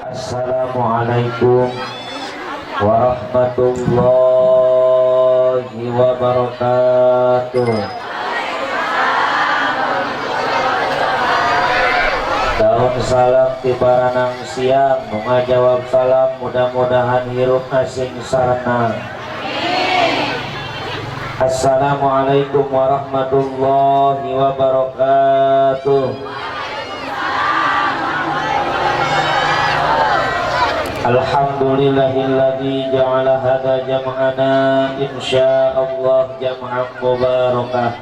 Assalamualaikum warahmatullahi wabarakatuh. Daun salam ti baranang siang, nu ngajawab salam mudah-mudahan hirup asing sarana. Assalamualaikum warahmatullahi wabarakatuh. Alhamdulillahilladzi ja'ala hadza jam'ana insyaallah jam'an mubarakah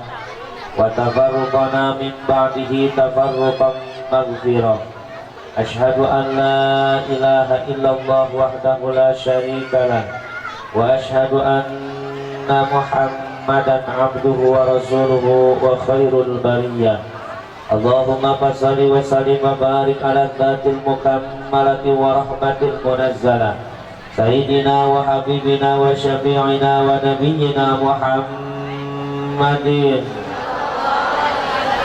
wa tafarruqana min ba'dihi tafarruqan maghfirah. Asyhadu an la ilaha illallah wahdahu la syarikalah wa asyhadu anna Muhammadan abduhu wa rasuluhu wa khairul bariyah. Allahumma salli wa sallim wa barik ala dzatil mukammalati wa rahmatil munazzalah sayyidina wa habibina wa syafi'ina wa nabiyyina Muhammadin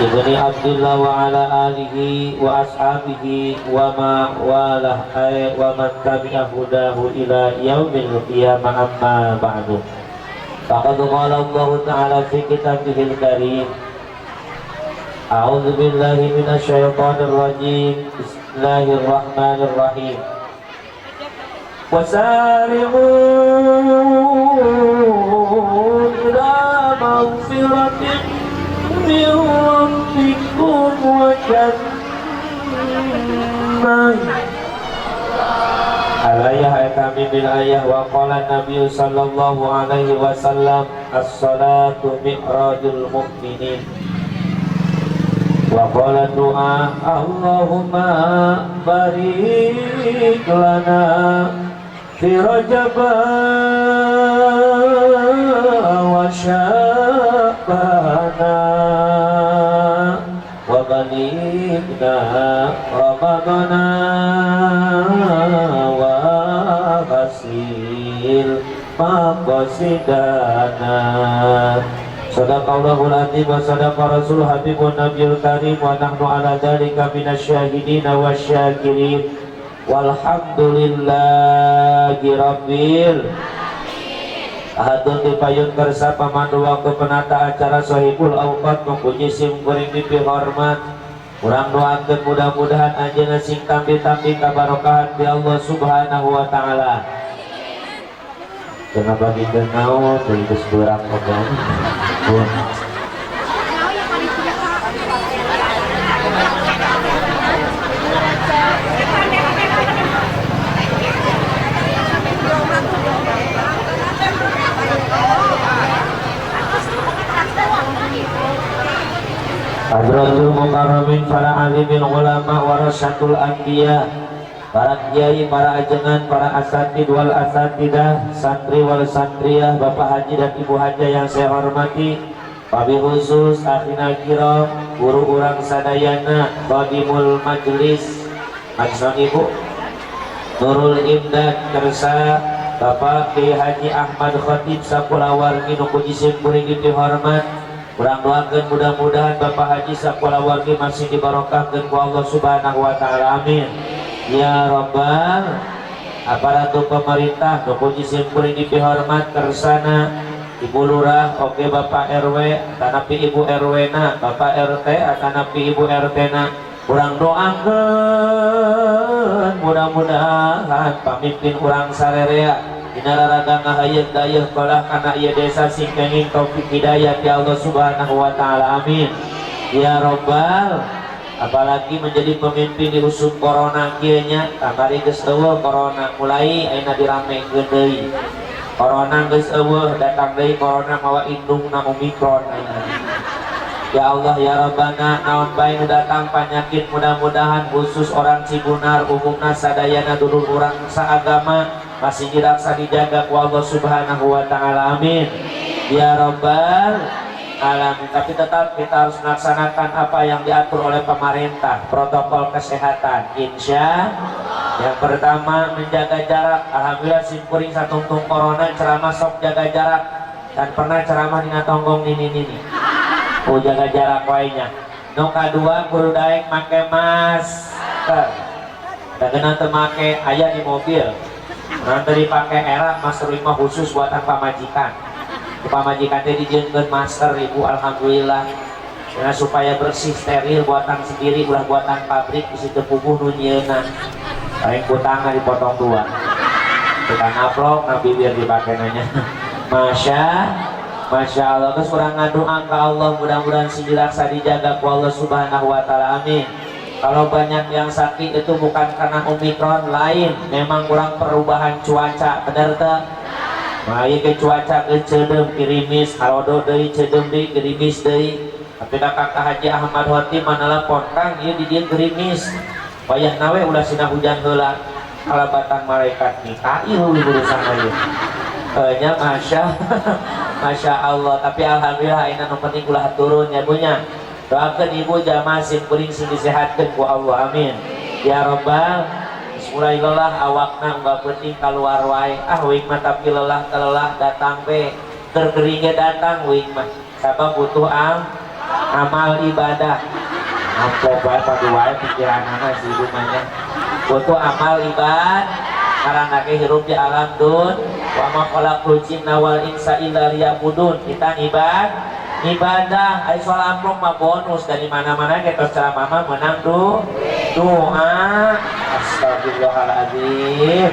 ibni Abdullah wa ala alihi wa ashabihi wa ma walah wa man tabi'a hudahu ila yaumil qiyamah, amma ba'du. Faqad qala Allah ta'ala fi kitabihil karim. A'udzu billahi minasyaitonir rajim. Bismillahirrahmanirrahim. Wasari'u ila maghfiratin min rabbikum wa jannah. Al-ayah kami bil ayah wa qala Nabi sallallahu alaihi wasallam, as-salatu mi'rajul mu'minin. Wa qala du'a Allahumma barik lana fi Rajab wa Sya'bana wa balighna Ramadana wa hasil maqasidana. Sadaqallahul azim wa sadaqa rasul habibun nabiyul karim wa nahnu ala dzalika minasyahidin wasyakirin walhamdulillahi rabbil. Hatur dipayun kersa pamandu waktu penata acara Sohibul Awqat mengpuji sim kuring dipihormat. Urang doakeun mudah-mudahan anjeunna sing tambi-tambi kabarokahan di Allah Subhanahu wa taala. Jangan bagi naon deui geus beurang oge. Hadratul mukarramin, para alimin ulama, warasatul anbiya, para kiai, para ajengan, para asatid wal asatidah, santri wal santriyah, bapak haji dan ibu haja yang saya hormati, wabil khusus akhina kiram, guru urang sadayana, qadimul majlis, majlis ibu Nurul Imdad kersa Bapak Kiai Haji Ahmad Khatib sakulawargi nu puji simkuring dipihormat. Urang doakeun mudah-mudahan Bapak Haji sakulawargi masih dibarokahkeun ku Allah Subhanahu wa taala. Amin. Ya Rabbal. Aparatur pemerintah nu puji simkuring dipihormat kersana Ibu Lurah, oke Bapak RW, tanapi Ibu RW na, Bapak RT, tanapi Ibu RT na. Urang doakeun mudah-mudahan pamimpin urang sarerea dina raraga ngahayeun dayeuh kalah kana ieu desa sing kenging taufik hidayah ti Allah Subhanahu wa taala. Amin. Ya Rabbal. Apalagi menjadi pemimpin di usum corona kieu nya, kamari geus eueuh corona mulai ayeuna diramekeun deui. Corona geus eueuh datang deui corona mawa indungna Omikron ayeuna. Ya Allah ya Rabbana, naon bae nu datang panyakit mudah-mudahan khusus orang Cibunar umumna sadayana dulur urang saagama masih diraksa dijaga ku Allah Subhanahu wa taala. Amin. Ya Rabbal alamin. Tapi tetap kita harus melaksanakan apa yang diatur oleh pemerintah, protokol kesehatan. Insya yang pertama menjaga jarak. Alhamdulillah simkuring satungtung corona ceramah sok jaga jarak dan pernah ceramah dina tonggong nini nini. Oh jaga jarak wae nya. Nu kadua kudu daek make masker. Da geuna teu make aya di mobil. Urang teu dipake era masker mah khusus buatan pamajikan. Ku pamajikan teh dijieunkeun masker, Ibu, alhamdulillah. Ya, supaya bersih, steril, buatan sendiri, ulah buatan pabrik di situ puguh nu nyieunna. Paling kutangna dipotong dua. Kita ngaplok, na bibir dipake nanya. Masya Masya Allah, terus urang ngadoa ke Allah, mudah-mudahan si dilaksa dijaga ku Allah Subhanahu wa Ta'ala, amin. Kalau banyak yang sakit itu bukan karena Omikron, lain, memang kurang perubahan cuaca, bener teh? Nah, ieu ke cuaca ke ceudeum gerimis, halodo deui, ceudeum deui, gerimis deui. Tapi kakak Haji Ahmad Hoti manelpon, "Kang, ieu di dieu gerimis. Wayahna we ulah sina hujan heula." Kalabatan malaikat Mikail urusan ieu. Nya Masya Masya Allah, tapi alhamdulillah ayeuna nu penting ulah turun ya bunya. Doakeun Ibu, jamaah sim kuring sing disehatkeun ku Allah, amin. Ya Robbal, mulai lelah awakna unggal penting keluar wae. Ah, wing mah tapi lelah kelelah datang we. Keur gering datang wing mah. Sabab butuh amal ibadah. Amplop wae padu wae pikiranana si ibu mah nya. Butuh amal ibadah karena ke hirup di alam dun wa ma khalaqtul jinna wal insa illa liya'budun. Kita ibadah ai soal amplop mah bonus dari mana-mana kita ceramah mah menang doa. Astagfirullahaladzim,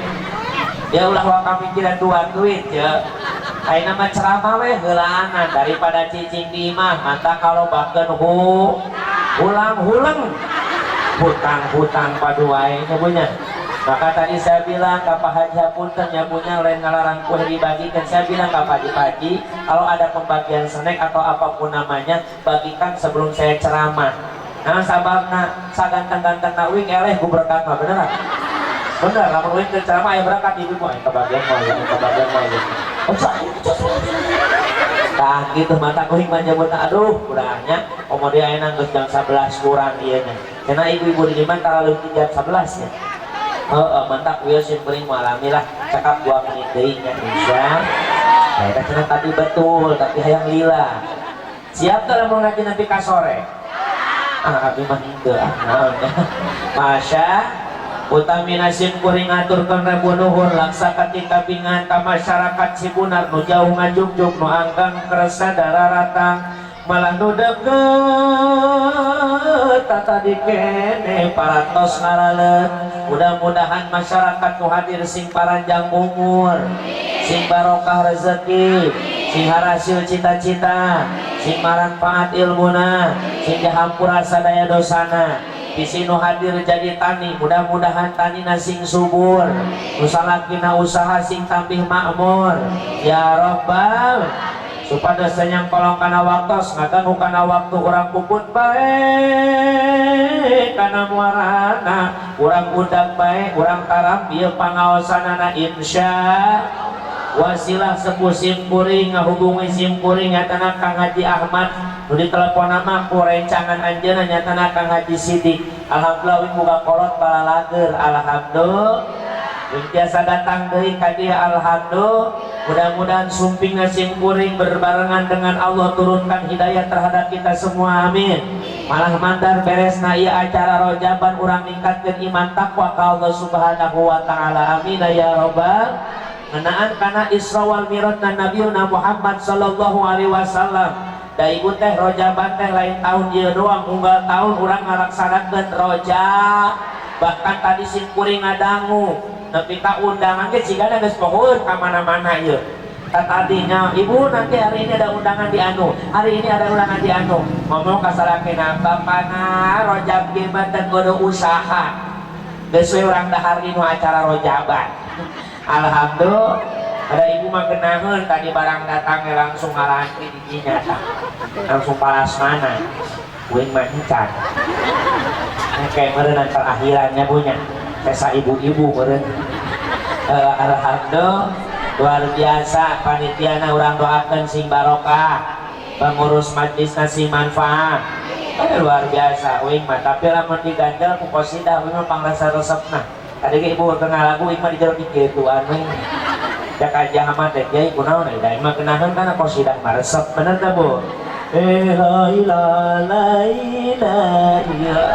ya ulah waka mikiran dua duit ya. Ayeuna mah ceramah we heulaanan daripada cicing di imah mata kalau bahkan hu ulang-hulang hutang-hutang padu wae nya punya. Maka tadi saya bilang ke Pak Haji, hapunten ya punya, lain ngalarang kue dibagikan. Saya bilang ke Pak Haji, "Pak Haji, kalau ada pembagian snack atau apapun namanya, bagikan sebelum saya ceramah." Nah, sababna saganteng-ganteng na wing eleh ku berkat mah, bener ah? Bener, lamun wing ke ceramah aya berkat ibu mah kebagian mah ya, kebagian mah ya. Oh, saya. Tah gitu mata kuring mah nyebutna, aduh, udahnya komo dia ayeuna geus jam 11 kurang ieu nya. Cenah ibu-ibu di mana tara leuwih jam 11 ya. Heeh, mantap wieu sim kuring mengalami lah cakap 2 menit deui nya insya. Nah, eta cenah tadi betul, tapi hayang lila. Siap teu lamun ngaji nanti ka sore? Ah, abdi mah henteu ah, naon ya. Masya utamina sim kuring ngaturkeun rebu nuhun laksa katika bingan ka masyarakat Cibunar nu jauh ngajugjuk, nu anggang kersa dararatang, malah nu deket tadi kene parantos ngaraleut. Mudah-mudahan masyarakat nu hadir sing paranjang umur, sing barokah rezeki, sing harasil cita-cita, sing manfaat ilmuna, sing dihampura sadaya dosana. Bisi nu hadir jadi tani, mudah-mudahan tanina sing subur, nu salakina usaha sing tambih makmur, ya robbal. Supados yang kolong kana waktos ngaganggu kana waktu urang puput bae kana muarana, urang udag bae, urang taram ieu pangaosanana insya. Wasilah sepuh sim kuring ngahubungi sim kuring nyatana Kang Haji Ahmad, nu ditelepon nama ku rencangan anjeunna nyatana Kang Haji Sidik. Alhamdulillah wing boga kolot balalager, alhamdulillah wing biasa datang deui ka dieu, alhamdulillah. Mudah-mudahan sumpingna sim kuring berbarengan dengan Allah turunkan hidayah terhadap kita semua, amin. Malah mandar beresna ieu acara rojaban urang ningkatkeun iman takwa ka Allah Subhanahu wa Ta'ala, amin ya robbal. Ngenaan kana Isra wal Mi'raj na Nabiuna Muhammad sallallahu alaihi wasallam. Da ibu teh rojaban teh lain tahun ieu doang, unggal tahun urang ngalaksanakeun rojab. Bahkan tadi sim kuring ngadangu nepi ka undangan ge cigana geus pohoeun ka mana-mana ieu. Tadinya, "Ibu, nanti hari ini ada undangan di anu, hari ini ada undangan di anu." Ngomong ka salakina, "Bapana rojab ge mah teu kudu usaha. Geus we urang dahar dinu acara rojaban." Alhamdulillah, ada ibu mah genaheun tadi barang datang langsung ngalantri di dinya tah. Langsung palasmana. Uing mah encan. Kayak meureun terakhirannya punya. Sesa ibu-ibu meureun. Alhamdulillah luar biasa panitiana, urang doakan sing barokah, pengurus majlis sing manfaat. Luar biasa uing mah, tapi lamun diganjel ku qasidah uing mah pangrasa resepna. Tadi ge ibu tengah lagu uing mah di jero kikituan uing cak aja mah teh, "Kiai, kunaon?" Da mah kenaheun kana qasidah mah resep, bener teh, Bu? Eh, la la la la.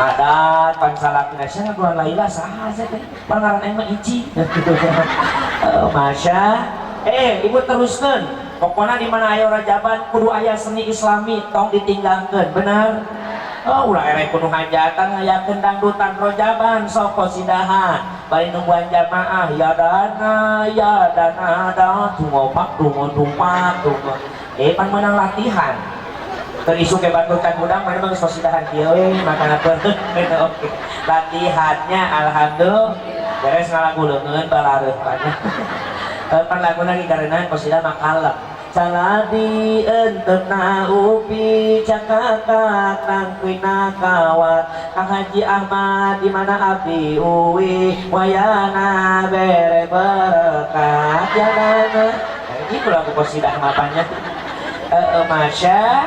Ngadat pan salakina sia ngaguan Laila saha sia teh? Pan ngaran aing mah Ici. Gitu. Masya. Ibu teruskeun. Pokoknya di mana aya rajaban kudu aya seni Islami, tong ditinggalkeun, benar? Oh, ulah erek kudu hajatan ngayakeun dangdutan rojaban sok kosidahan. Bari nungguan jamaah ya dana ya dana da tungopak tungo tumpak tungo. Pan menang latihan. Keur isuk ke batur can hudang mana mah geus kosidahan kieu we makana oke. Latihannya alhamdulillah beres ngalagu leungeun balareuh pan. Pan laguna ge karena kosidah mah kalem. Saladi entepna upi cakakak nangkuina kawat Kang Haji Ahmad di mana abdi uwi wayana bere berkat ya dana. Itu lagu kosidah mapanya. Masya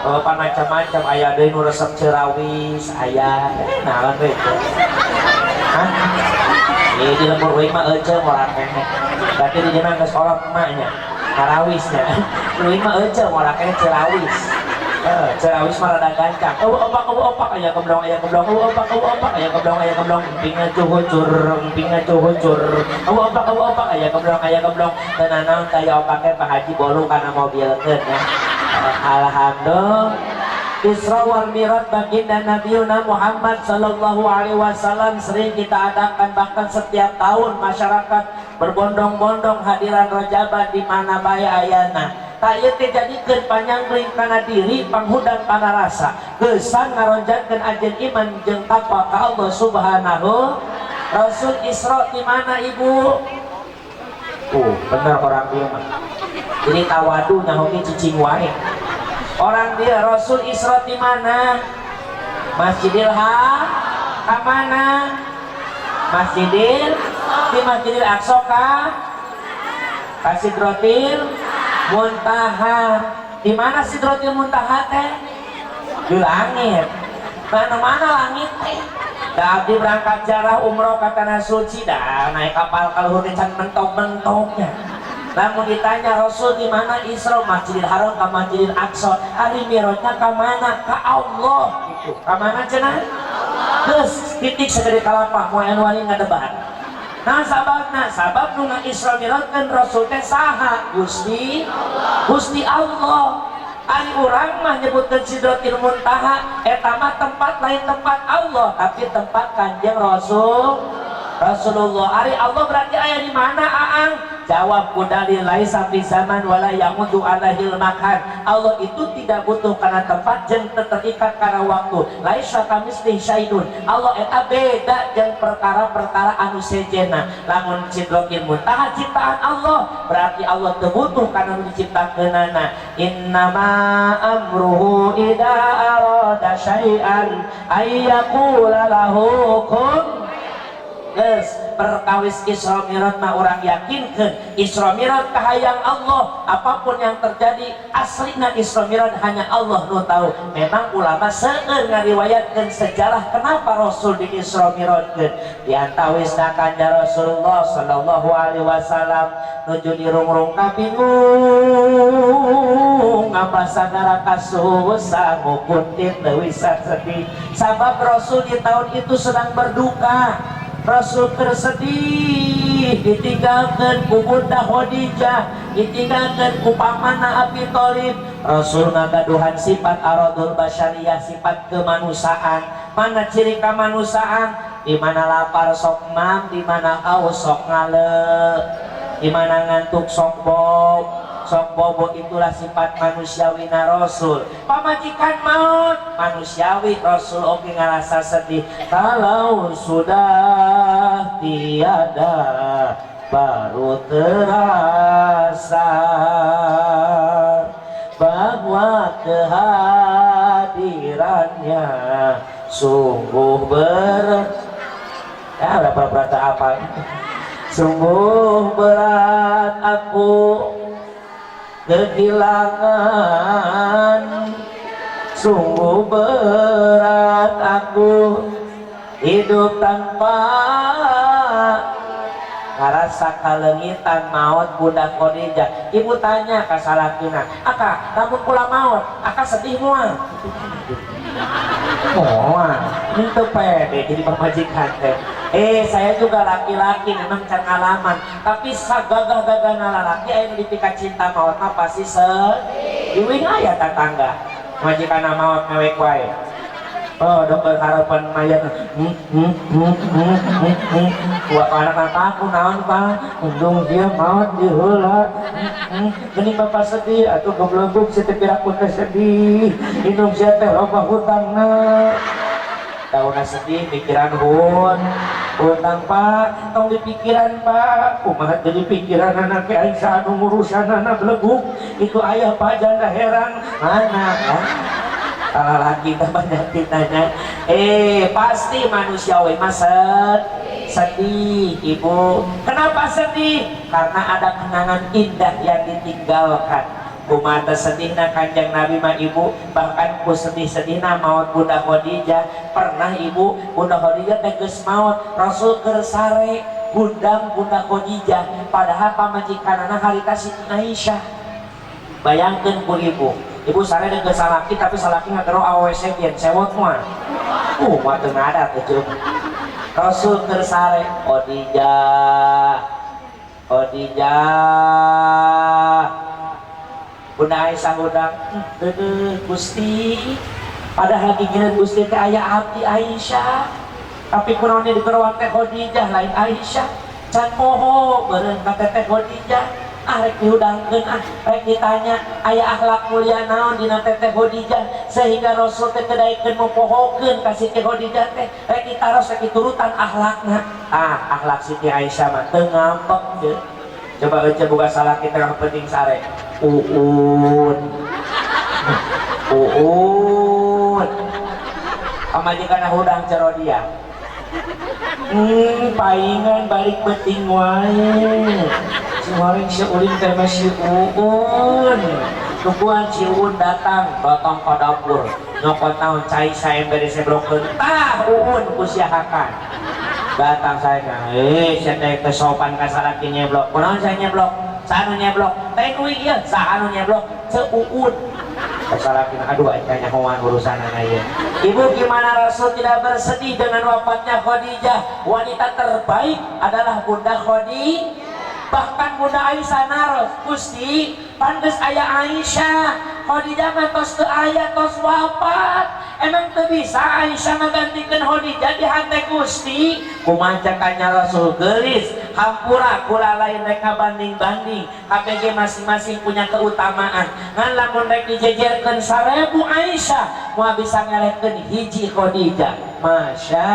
oh, pan macam-macam aya deui nu resep cerawis aya naon we itu. Hah? Di lembur uing mah ece morak keneh. Berarti di dieu mah geus kolot emaknya. Karawisnya. Uing mah ece morak keneh cerawis. Cerawis mah rada gancang. Eueuh opak eueuh opak aya gemblong aya gemblong eueuh opak eueuh opak aya gemblong aya gemblong empingna cuhucur empingna cuhucur. Eueuh opak eueuh opak aya gemblong aya gemblong. Teu nanaon kaya opaknya Pak Haji bolu kana mobilkeun ya. Alhamdulillah. Isra wal Mi'raj baginda Nabiuna Muhammad Sallallahu Alaihi Wasallam sering kita adakan, bahkan setiap tahun masyarakat berbondong-bondong hadiran rojaban di mana bae ayana. Tak ieu teh jadikeun panyanggring kana diri, panghudang pangarasa, geusang ngaronjatkeun ajen iman jeung takwa ka Allah Subhanahu. Rasul Isra di mana ibu? Bener orang dia mah. Jadi tawadu nyaho ge cicing wae. Orang dia Rasul Isra di mana? Masjidil Haram. Ka mana? Masjidil di Masjidil Aqsa ka? Ka Sidratil Muntaha. Di mana Sidratil Muntaha teh? Di langit. Mana-mana langit teh. Da abdi berangkat jarah umroh ke tanah suci dah naik kapal ka luhur can mentok-mentoknya. Namun ditanya Rasul di mana Isra? Masjidil Haram ke Masjidil Aqsa. Hari Mi'rajnya ke mana? Ke Allah gitu. Ke mana cenah? Terus titik segede kalapa moal anu wani ngadebat. Nah sababna, sabab nu Isra Mi'rajkeun Rasul teh saha? Gusti Allah. Gusti Allah. Ari urang mah nyebutkeun Sidratil Muntaha eta mah tempat lain tempat Allah, tapi tempat Kanjeng Rasulullah. Ari Allah berarti aya di mana Aang? Jawab ku dalil laisa fi zaman wala yamudu alaihil makan. Allah itu tidak butuh karena tempat jeung terikat karena waktu. Laisa kamitslihi syai'un. Allah eta beda jeung perkara-perkara anu sejenna. Lamun Sidratil Muntaha ciptaan Allah, berarti Allah teu butuh kana nu diciptakeunana. Innama amruhu idza arada syai'an ayyaqula lahu kun. Geus perkawis Isra Mi'raj mah urang yakinkeun Isra Mi'raj kahayang Allah, apapun yang terjadi aslina Isra Mi'raj hanya Allah nu tahu. Memang ulama seueur ngariwayatkeun sejarah kenapa Rasul di Isra Mi'rajkeun. Di antawisna kanjeng Rasulullah sallallahu alaihi wasallam nuju dirungrung kabingung ngapa sagara kasusah ngukuntit leuwih sedih. Sabab Rasul di tahun itu sedang berduka. Rasul bersedih ditinggalkan ku Bunda Khadijah, ditinggalkan ku pamanna Abi Thalib. Rasul ngagaduhan sifat aradul basyariyah, sifat kemanusiaan. Mana ciri kemanusiaan? Di mana lapar sok mam, di mana haus sok ngale, di mana ngantuk sok bob, sok bobo, itulah sifat manusiawi na Rasul. Pamajikan maut manusiawi, Rasul oke ngerasa sedih. Kalau sudah tiada baru terasa bahwa kehadirannya sungguh ber ya udah pura-pura tak apa, sungguh berat aku kehilangan, sungguh berat aku hidup tanpa ngarasa kalengitan maut Bunda Khadijah. Ibu tanya ka salakina, "Aka, lamun kula maut, aka sedih moal?" Moal ini tuh pede jadi pamajikan teh. Saya juga laki-laki memang can ngalaman, tapi sagagah-gagah lalaki aya nu dipika cinta maot mah pasti sedih. Wing aya tatangga majikan maot mewek wae. Oh, dokter harapan mayat. Wah, anak aku naon, Pak? Undung dia maot di heula. Geuning bapak sedih atuh goblok si teh piraku teh sedih. Indung sia teh loba hutangna. Tauna sedih pikiran hun. Hutang, Pak, tong dipikiran, Pak. Kumaha jadi pikiran anak aing saha nu ngurusan anak beleguk. Itu ayah Pak janda heran. Mana? Ya? Kalau laki kita banyak ditanya, pasti manusiawi mah sedih ibu. Kenapa sedih? Karena ada kenangan indah yang ditinggalkan. Kumaha sedihna Kanjeng Nabi mah ibu, bahkan ku sedih-sedihna maut Bunda Khadijah. Pernah ibu, Bunda Khadijah teh geus maut, Rasul keur sare gundang Bunda Khadijah, padahal pamajikanana harita Siti Aisyah. Bayangkeun ku ibu, ibu sare dengan salaki tapi salaki ngagero awewe sejen sewot mah. Mah teu ngada teh jeung Rasul keur sare, Khadijah, Khadijah. Bunda Aisyah hudang, deudeuh Gusti. Padahal gigieun Gusti teh aya abdi Aisyah. Tapi kunaon digeroan teh Khadijah lain Aisyah. Can poho beureun ka teteh Khadijah. Ah, rek dihudangkeun, ah rek ditanya aya akhlak mulia naon dina teteh Khadijah sehingga Rasul teh kedaikeun mopohokeun ka Siti Khadijah teh, rek ditaros, rek diturutan akhlakna. Ah, akhlak Siti Aisyah mah teu ngambek teu. Coba aja buka salah kita yang penting sare. Uun. Uun. Pamajikan hudang cero dia. Paingan balik penting wae. Si goreng si ulin teh mah si Uun. Tungguan si Uun datang, datang ke dapur. Nyokot naon cai saember disebrokeun. Tah Uun ku siahakan. Datang saya, saya teh kesopan ka salaki nyeblok. Kunaon saya nyeblok? Saha nu nyeblok? Teh nu ieu, saha nu nyeblok? Ceu Uun. Salaki, aduh aing tanya hoan urusanana ieu. Ibu, gimana Rasul tidak bersedih dengan wafatnya Khadijah? Wanita terbaik adalah Bunda Khadijah. Bahkan Bunda Aisyah naros, Gusti, pantes aya Aisyah, Khadijah mah tos teu aya, tos wafat. Emang teu bisa Aisyah ngagantikeun Khadijah di hate Gusti? Kumaha cekanya Rasul geulis, hampura kula lain rek ngabanding-banding. KPG masing-masing punya keutamaan. Ngan lamun rek dijejerkeun 1000 Aisyah, moal bisa ngelehkeun hiji Khadijah. Masya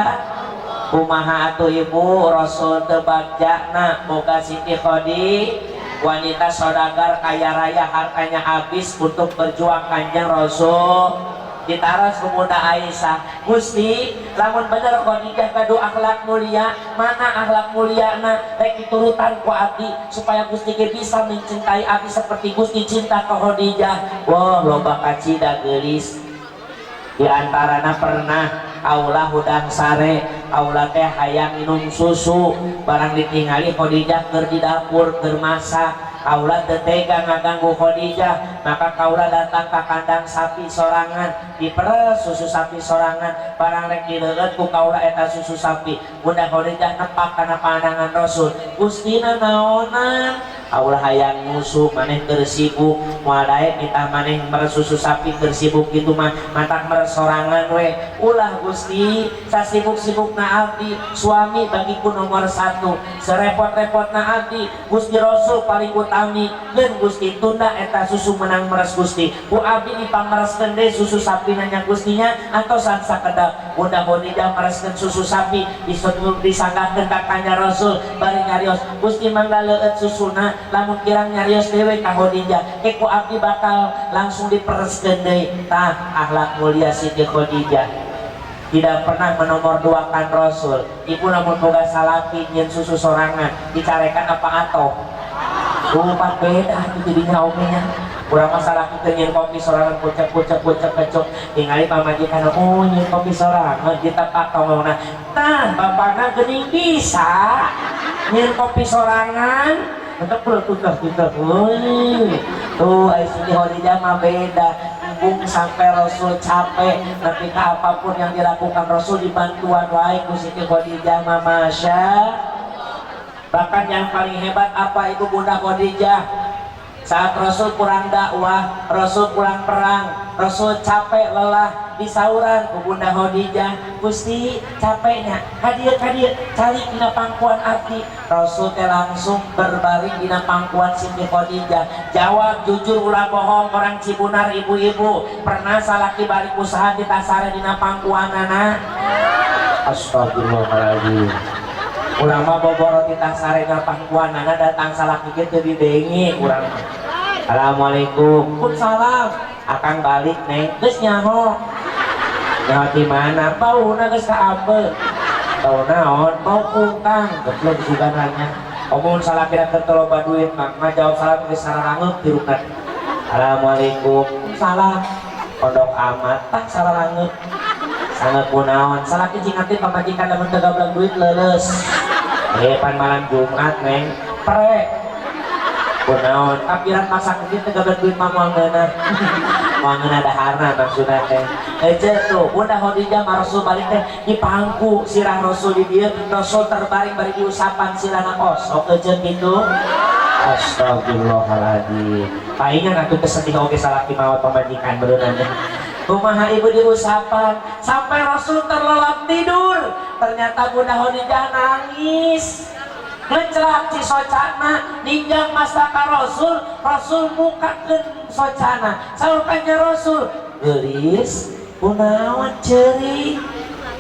kumaha atuh ibu Rasul teu bagjana boga Siti Khadijah, wanita saudagar kaya raya, hartanya habis untuk berjuang Kanjeng Rasul. Ditaros ku Bunda Aisyah, Gusti, lamun bener Khadijah gaduh akhlak mulia, mana akhlak muliana rek diturutan ku abdi supaya Gusti ge bisa mencintai abdi seperti Gusti cinta ke Khadijah. Wah, loba kacida geulis. Di antarana pernah kaula hudang sare, kaula teh hayang minum susu, barang ditingali Khadijah keur di dapur keur masak. Kaula teu tega ngaganggu Khadijah, maka kaula datang ka kandang sapi sorangan, diperes susu sapi sorangan, barang rek dileueut ku kaula eta susu sapi, Bunda Khadijah nepak kana pandangan Rasul. Gustina naonan? Kaula hayang nyusu, maneh keur sibuk, moal daek kita maneh meres susu sapi keur sibuk kitu mah, matak meres sorangan we. Ulah Gusti, sasibuk-sibukna abdi, suami bagiku nomor satu, serepot-repotna abdi, Gusti Rasul paling utami. Geun Gusti, tunda eta susu menang meres Gusti, ku abdi dipamereskeun deui susu sapi nanya Gustinya antosan sakedap. Bunda Khadijah mereskeun susu sapi disanggakeun ka Kanjeng Rasul bari nyarios, Gusti mangga leueut susuna, lamun kirang nyarios dewe ka Khadijah ke ku abdi bakal langsung dipereskeun deui. Tah akhlak mulia Siti Khadijah, tidak pernah menomorduakan Rasul. Ibu lamun boga salaki nyieun susu sorangan dicarekan apa atau lupa beda itu jadinya oge nya. Urang mah salaki teh nyieun kopi sorangan, kucek kucek kucek kecuk, tingali pamajikan, oh nyieun kopi sorangan ditepak ngomongna, tah bapakna geuning bisa nyieun kopi sorangan untuk perlu tutup tutup. Tuh, ai Siti Khadijah mah beda. Embung sampai Rasul capek, tapi apapun yang dilakukan Rasul dibantuan wae ku Siti Khadijah mah, masya. Bahkan yang paling hebat apa itu Bunda Khadijah? Saat Rasul kurang dakwah, Rasul kurang perang, Rasul capek lelah, disauran ku Bunda Khadijah, "Gusti, capeknya, hadir hadir, cari dina pangkuan abdi." Rasul teh langsung berbaring dina pangkuan Siti Khadijah. Jawab jujur, ulah bohong, orang Cibunar, ibu-ibu, pernah salaki balik usaha ditasare dina pangkuan anak? Astagfirullahaladzim. Urang mah boboro ditasare dina pangkuan anak, datang salaki kieu dibengi urang mah. "Assalamualaikum." "Salam." "Akang balik, Neng." "Geus nyaho?" "Nyaho di mana?" "Bauna geus kaambe." "Bau naon?" "Bau kungkang." Geblek sugananya. Omong salaki teu loba duit mah ngajawab salam geus sararangeuk tirukna. "Assalamualaikum." "Salam." Pondok amat tak sararangeuk. "Sangat kunaon?" Salaki cing ngerti pamajikan lamun teu gablek duit leuleus. "Eh, pan malam Jumat, Neng." "Pre." "Kunaon?" "Kapiran masak kieu teu gablek duit mah moal ngeunah." Moal ngeunah daharna maksudna teh. Ece tuh, Bunda Khadijah mah Rasul balik teh dipangku sirah Rasul di dieu, Rasul terbaring bari diusapan sirahna, osok ece kitu. Astagfirullahaladzim. Palingan atuh teu sedih oge salaki maot pamajikan beuneunan. Kumaha ibu diusapan sampai Rasul terlelap tidur. Ternyata Bunda Khadijah nangis. Ngeclak ci socana ninjang mastaka Rasul, Rasul mukakeun socana. Saur nya Rasul, "Geulis, kunaon ceurik?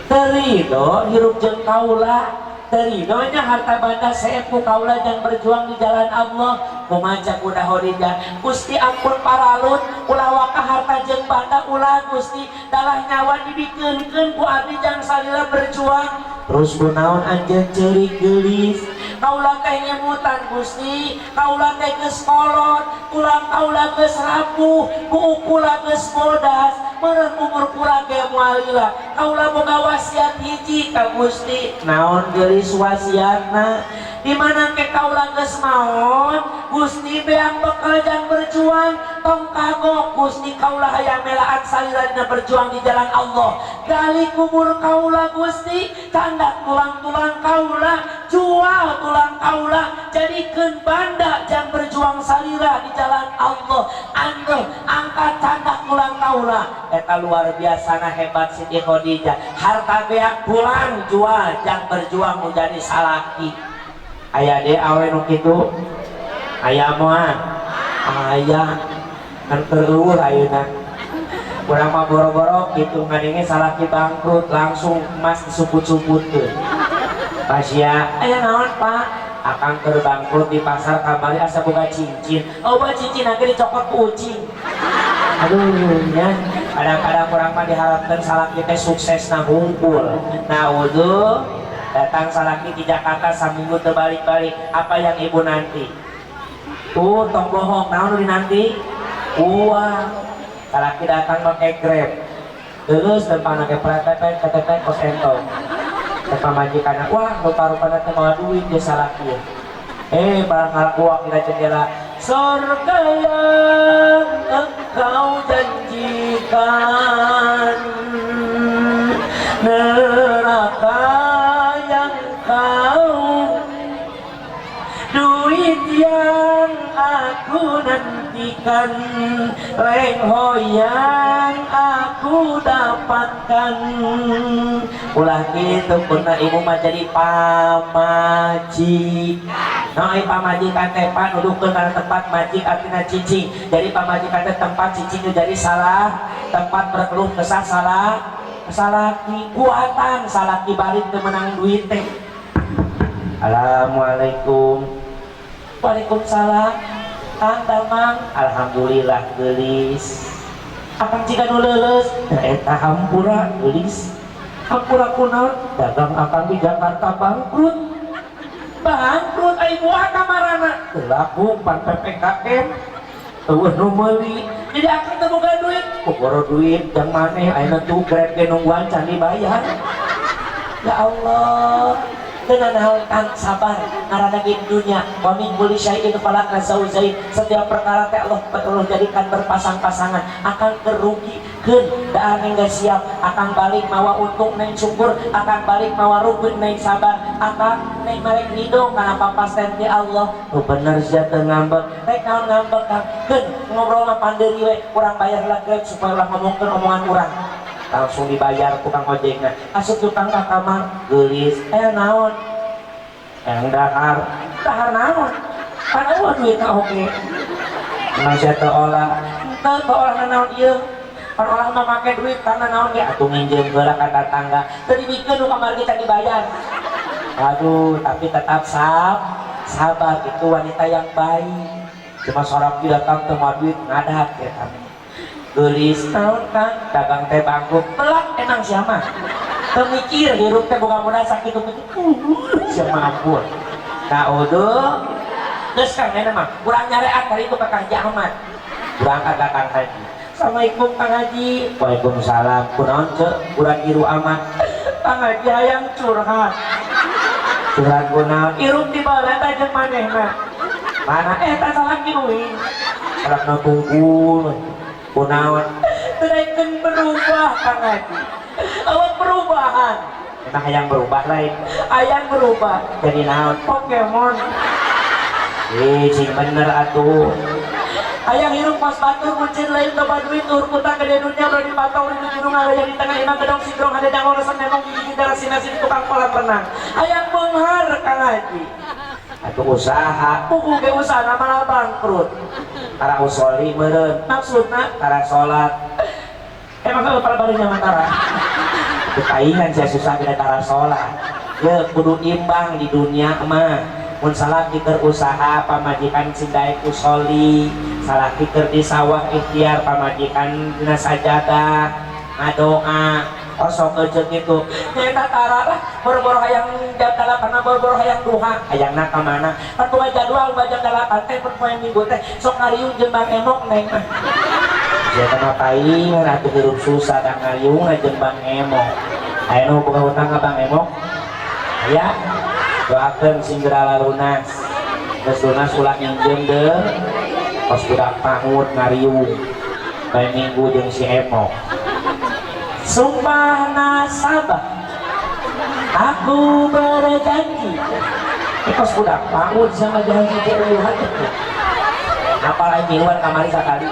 Teu rido hirup jeung kaula? Teu ridonya harta banda seep ku kaula jang berjuang di jalan Allah?" Kumaha Bunda Khadijah? "Gusti, ampun paralut, ulah waka harta jeung banda, ulah Gusti, dalah nyawa dibikeunkeun ku abdi jang salila berjuang." "Terus kunaon anjeun ceurik, geulis?" "Kaula teh nyemutan, Gusti, kaula teh geus kolot, tulang kaula geus rapuh, buuk kula geus bodas, meureun umur kula ge moal lila. Kaula boga wasiat hiji ka Gusti." "Naon, geulis, wasiatna?" "Di mana ke kaula geus maot, Gusti, beak bekal jang berjuang, tong kagok Gusti, kaula hayang melaan salila dina berjuang di jalan Allah. Gali kubur kaula, Gusti, candak tulang-tulang kaula, jual tulang kaula, jadikeun banda jang berjuang salila di jalan Allah. Andeuh angkat candak tulang kaula." Eta luar biasa nah hebat Siti Khadijah. Harta beak pulang jual jang berjuang menjadi salaki. Aya deh awe nu kitu, aya moal? Aya kan, keur ayeuna. Urang mah boro-boro gitu, ngadenge salaki bangkrut langsung emas disuput-suputkeun. "Pasya, aya naon, Pak?" "Akang keur bangkrut di pasar kamari asa boga cincin." Oh, boga cincin akhirnya dicokot ku ucing. Aduh ya, kadang-kadang urang mah diharapkan salaki teh sukses na hungkul. Nah, wudu datang salaki di Jakarta saminggu terbalik-balik, apa yang ibu nanti? Tuh, tong bohong, naon nu dinanti? Uang. Salaki datang pakai Grab, terus depan pakai PTP KTP kos entong. Pamajikan, "Wah, rupa-rupanya teh mawa duit dia salaki." Eh, barang ngalak kita jendela, "Surga yang engkau janjikan, neraka yang kau, duit yang aku nantikan, lengho yang aku dapatkan." Ulah gitu pernah ibu mah jadi pamajikan. Nah, pamajikan teh pan nuduhkeun kana tempat majik artinya cicing. Jadi pamajikan teh tempat cicing itu jadi salah, tempat berkeluh kesah salah, salaki kuatan salaki balik teu menang duit teh. "Assalamualaikum." "Waalaikumsalam. Kang Damang?" "Alhamdulillah, geulis. Akang jiga nu leuleus." "Da eta hampura, geulis." "Hampura kunaon?" "Dagang akang di Jakarta bangkrut." "Bangkrut ai buah kamarana?" "Teu laku pan PPKM. Eueuh nu meuli. Jadi akang teu boga duit." "Boro duit jang maneh, ayeuna tuh Grab ge nungguan can dibayar." Ya Allah. Teu naon, Kang, sabar, ngaranna ge dunya. Wa min kulli syai'in khalaqna zaujain. Setiap perkara teh Allah perlu jadikan berpasang-pasangan. Akang kerugikeun da neng geus siap. Akang balik mawa untung, neng syukur. Akang balik mawa rugi, neng sabar. Akang neng marek ridho kana papasten ti Allah. Tuh bener sia teu ngambek. Rek naon ngambek, Kang? Keun ngobrol mah pandeuri we, urang bayar lah Grab supaya ulah ngomongkeun omongan urang. Langsung dibayar tukang ojekna. Asup tukang ka kamar, geulis, eh naon? Yang dahar, dahar naon? Pan euweuh duitna oge. Emang sia teu olah, teu teu olah naon ieu? Pan olah mah make duit karena naon ge atuh nginjeum heula ka tatangga. Teu dibikeun nu kamari kita dibayar. Aduh, tapi tetap sabar, itu wanita yang baik. Cuma sorap datang teu mawa duit ngadat ya kami. Geulis naon, Kang? Dagang teh bangkrut. Telak emang siapa? Teu mikir hirup teh boga modal sakitu kitu. Siapa ampun. Nah, udah. Geus Kang, enak mah. Urang nyareat hari itu ke Kang Haji Ahmad. Berangkat ke Kang Haji. Assalamualaikum, Kang Haji. Waalaikumsalam. Kunaon, Ceu? Urang iru amat. Kang Haji, hayang curhat. Curhat kunaon? Hirup di baleta jeung manehna. Mana eta salaki uing? Salakna tungkul. Kunaon? Teu daekeun berubah, Kang Haji. Awak perubahan. Emang hayang berubah lain? Hayang berubah. Jadi naon? Pokemon. Eh, sing bener atuh. Hayang hirup pas batur kuncir lain loba duit tur kutang gede dunia bro dipantau di gunung aya di tengah imah gedong sidrong ada dango resep memang gigi darah sinasin tukang kolam renang. Hayang beunghar, Kang Haji. Atuh usaha, puguh ge usaha malah bangkrut. Tara usoli meureun, maksudna tara salat. Emang kalau pada barinya mah tara. Itu paingan saya susah tidak tara salat. Ya kudu imbang di dunia mah. Mun salaki keur usaha, pamajikan sing daek usoli. Salaki keur di sawah ikhtiar, pamajikan dina sajadah ngadoa. Osok eceuk gitu nyaeta tara lah, boro-boro hayang jam 8, boro-boro hayang duha, hayangna ka mana? Pan boga jadwal ba jam 8 teh per poe Minggu teh sok ngariung jeung Bang Emok neng mah. Sia teh mah paingan atuh hirup susah da ngariung jeung Bang Emok. Aya nu boga hutang ka Bang Emok? Aya? Doakeun sing geura lunas. Geus lunas ulah nginjem deui. Kos budak pangut ngariung poe Minggu jeung si Emok. Sumpah nasabah, aku berjanji. Ini kos budak pangut sama janji jauhan. Apalagi miluan kamari sakali.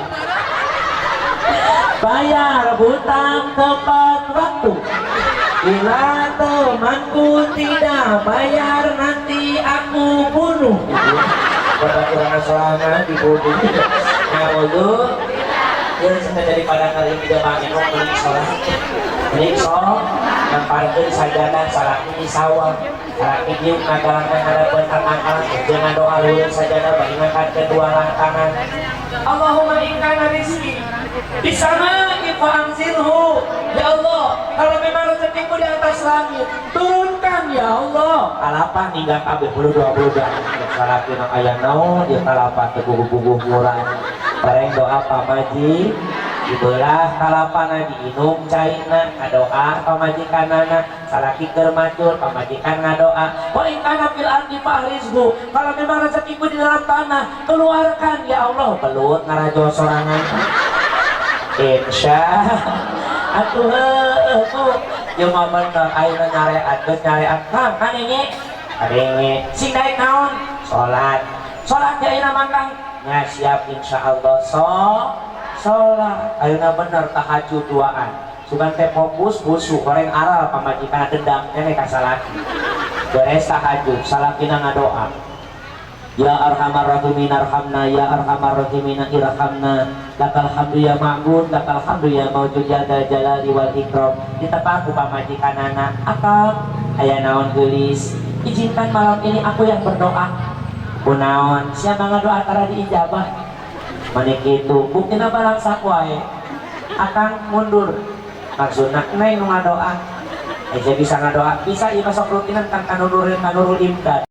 Bayar hutang tepat waktu. Bila temanku tidak bayar, nanti aku bunuh. Pada kurang sorangan dibunuh. Nah, wudu. Ya, sampai daripada kali ini tidak banyak beli sholat, beli sholat, lemparkeun sajadah, salaki di sawah, salaki diuk ngagalang ngadapeun angkalan, jangan doa luhur sajadah, bari ngangkat kedua tangan. Allahumma in kana rizki di sama'i fa anzilhu. Ya Allah, kalau memang rezekiku di atas langit, turunkan ya Allah. Kalapa ninggal kabeh bulu dua bulu dua. Salaki nang aya naon ieu kalapa teu puguh-puguh murah. Bareng doa pamaji dibelah kalapana, diinum caina, ngadoa pamajikanana. Salaki keur macul, pamajikan ngadoa, wa in kana fil ardi fahrizhu. Kalau memang rezekiku di dalam tanah, keluarkan ya Allah. Belut ngarajo sorangan. Insya atuh heueuh bu jeung mah bener ayeuna nyareat, geus nyareat, Kang, kadenge kadenge sing daek naon? Salat. Salat ya ayeuna mah, Kang. Nya siap, insyaallah. So salat ayeuna bener tahajud duaan sugan teh fokus khusyuk, goreng aral pamajikan dendam keneh ka salaki. Beres tahajud, salakina ngadoa, ya arhamar rahimin arhamna, ya arhamar rahimin irhamna, lakal hamdu ya ma'bud, lakal hamdu ya mawjud, ya dzal jalali wal ikram. Ditepak ku pamajikanana. Akang, aya naon geulis? Izinkan malam ini aku yang berdoa. Kunaon? Siapa ngadoa tara diijabah? Manik itu buktina balangsak wae. Akang mundur. Maksudna neng nu ngadoa. Eh, saya bisa ngadoa, bisa ieu masuk rutinan kan kanurul kanurul imdad.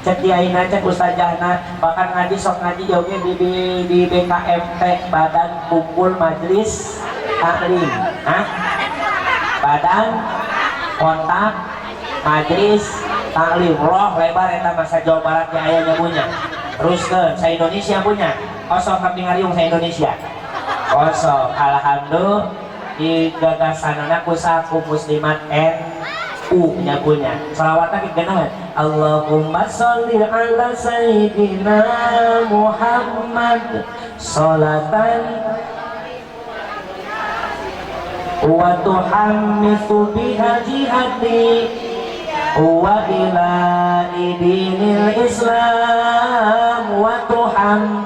Cek kiaina, cek ustazahna, bahkan ngaji sok ngaji oge di BKMT, Badan Kumpul Majelis Taklim. Hah? Badan Kontak Majelis. Taklim roh lebar eta masa Jawa Barat ge aya nyabunya. Teruskeun sa Indonesia punya. Kosong kapingariung sa Indonesia. Kosong. Alhamdulillah di gagasanana ku saku muslimat NU nyabunya. Salawatna ge geunaheun. Allahumma sholli ala sayyidina Muhammad sholatan wa tuhammisu biha jihati wa ila dinil Islam wa tuham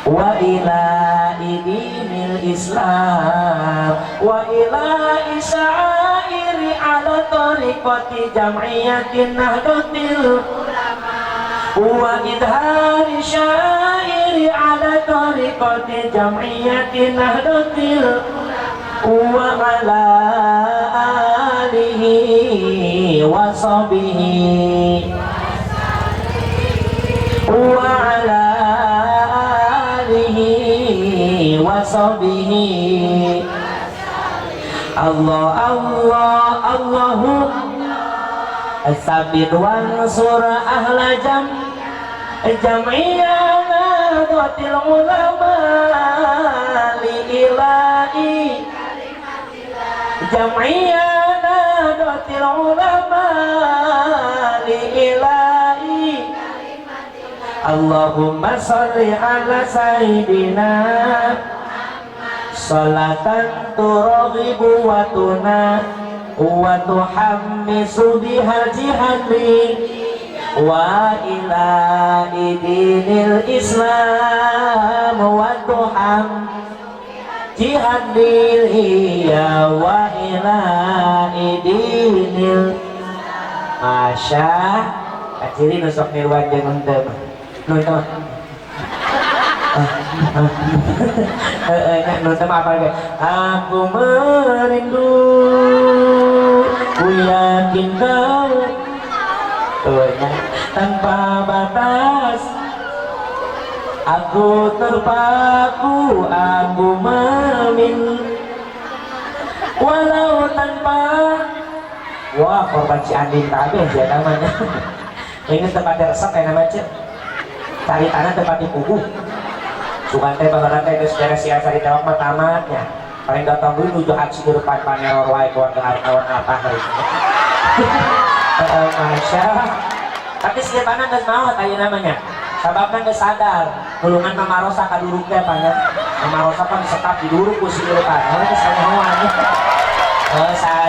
wa ila dinil Islam wa ila isyairi ala tariqati jam'iyatin nahdlatil ulama wa idhari syairi ala tariqati jam'iyatin nahdlatil wa ala alihi wa sahbihi wa ala alihi wa sahbihi. Allah Allah Allahu sabit wansur ahla jam'iyah nahdlatil ulama li ilahi jam'iyah nahdlatil ulama li ilahi. Allahumma sholli ala sayyidina sholatan turghibu wa tuna wa tuhammisu biha jihadi wa ila dinil Islam wa tuham jihadil iya wa ila dinil. Masya kaciri nusok nirwan jeung henteu mah nu teu mah nu teu mah apa ge aku merindu ku yakin kau tuh nya tanpa batas aku terpaku aku memin walau tanpa. Wah korban si Andin kabeh sia namanya. Ini tempatnya resep kayak nama cek cari tanah tempat dikubu sugan teh babaran teh geus beres si asa ditewak mah tamatnya paling datang dulu nuju haji di depan paneror wae keluarga hartawan apa hari. Masya tapi si Irfana geus maot aya namanya sababna geus sadar nulungan Mama Rosa ka duruk teh panjang Mama Rosa pan disekap di duruk ku si Irfan geus kanyahoan.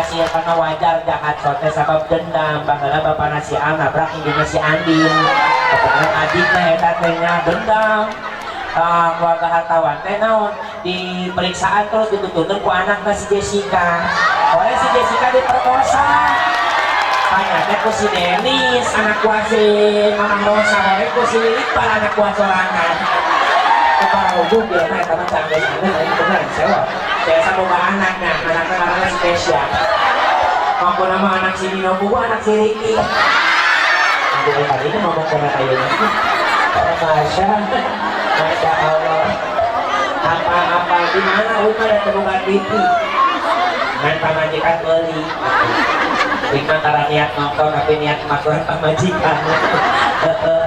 Si Irfan wajar jahat sote sabab dendam baheula bapana si Al nabrak indungna si Andin kebetulan adikna eta teh nya dendam. Keluarga hartawan teh naon di periksaan terus dituturkeun ku anakna si Jessica. Oleh si Jessica diperkosa tanya teh ku si Denis anak kuasi Mama Rosa oleh ku si Iqbal anak kuas sorangan. Kepala hukum dia mah eta mah canggeus aneh lain bener sewa. Biasa boga anakna, anakna ngaranna spesial. Mampu nama anak si Nino buku anak si Ricky. Nanti tadi ini ngomong kena ayeuna. Masya, Masya Allah. Apa-apa di mana udah ada terbuka TV. Main pamajikan beli. Rika antara niat nonton tapi niat masukan pamajikan.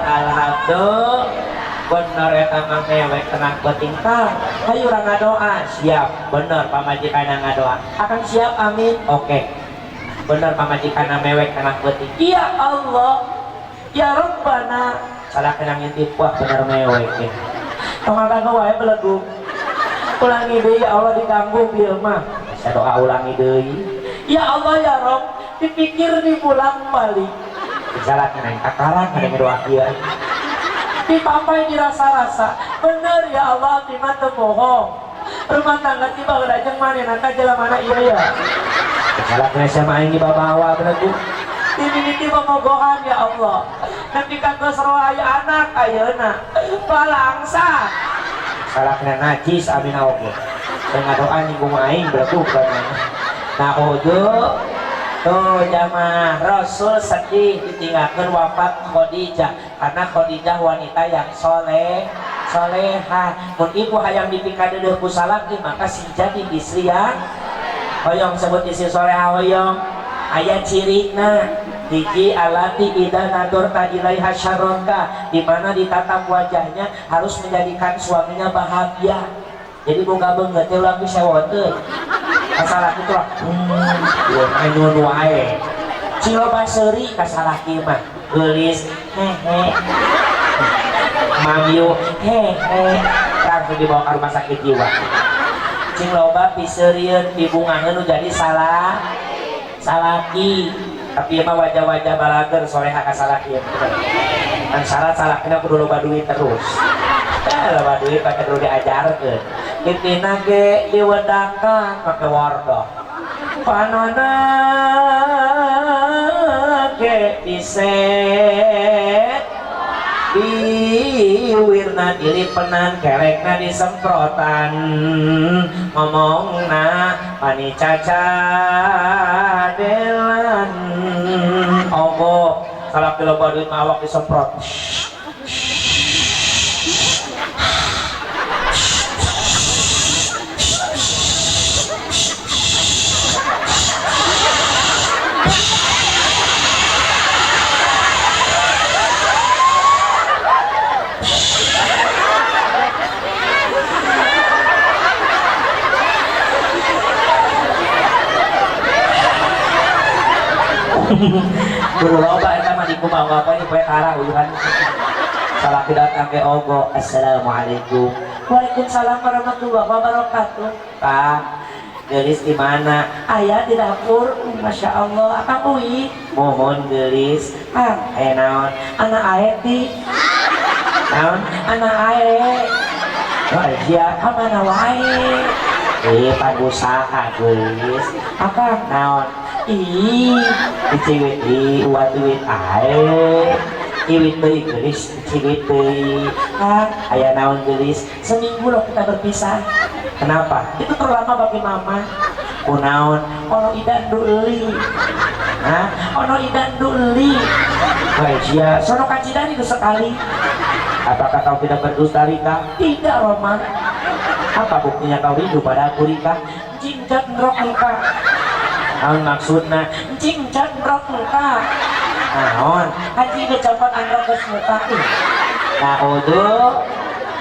Alhamdulillah. Bener eta mah mewek tenang penting tah. Hayu urang ngadoa, siap. Bener pamajikan ngadoa. Akan siap, amin. Oke. Bener pamajikan mewek tenang penting. Ya Allah. Ya Rabbana. Salah kena ngintip wah bener mewek ya. Tong ngaganggu wae belegug. Ulangi deui ya Allah diganggu ieu mah. Saya doa ulangi deui. Ya Allah ya Rob, dipikir dipulang balik. Salah kena takaran kada doa ieu. Dipapai dirasa-rasa. Bener ya Allah abdi mah teu bohong. Rumah tangga tiba baheula jeung manehna ka jelema mana ieu ya. Salah kena sama aing dibawa belegug. Dimimiti pemogohan ya Allah. Nepi ka geus roh aya anak ayeuna. Balangsa. Salah kena najis amin oge. Teu ngadoa nyinggung aing belegug kan. Nah ojo tuh jamaah Rasul sedih ditinggalkan wafat Khadijah karena Khadijah wanita yang soleh soleha. Mun ibu hayang dipikadeudeuh ku salaki maka sing jadi istri yang hoyong sebut istri soleha hoyong. Aya cirina hiji alati ida nadorta ilaiha syarroka, di mana ditatap wajahnya harus menjadikan suaminya bahagia. Jadi boga beungeut teh ulah pisewoteun ka salaki teh ulah nyun wae. Cing loba seuri ka salaki mah geulis hehe mamiu hehe langsung dibawa ke rumah sakit jiwa. Cing loba piseurieun pibungaheun nu jadi salah salaki. Tapi emang wajah-wajah balager soleha ka salaki kan syarat salakina kudu loba duit terus. Loba duit pake kudu diajarkeun. Titina ge diwedakan make wardah. Panona ge diset biwirna dilipenan kerekna disemprotan ngomongna pani cacadelan ogo salaki loba duit mah awak disemprot. Kudu loba eta mah dikumaha apa ini poe arah uyuhan. Salaki datang ke ogo, assalamualaikum. Waalaikumsalam warahmatullahi wabarakatuh. Pak, geulis di mana? Aya di dapur. Masya Allah, akang uih. Mohon geulis. Kang, aya naon? Anak ae ti. Naon? Anak ae. Wah, sia ka mana wae? Pan usaha geulis. Akang naon? Ih, diciwit ih, uat iwit ae. Iwit deui geulis, diciwit deui. Kang, aya naon geulis? Seminggu loh kita berpisah. Kenapa? Itu terlama bagi mama. Kunaon? Ono idan duli. Hah? Ono idan duli. Wah, sia, sono kacidan itu sekali. Apakah kau tidak berdusta, Rika? Tidak, Roma. Apa buktinya kau rindu pada aku, Rika? Jingcat rok engkau. Naon maksudna? Jingcat rok engkau. Naon? Haji kecopot androk geus muka.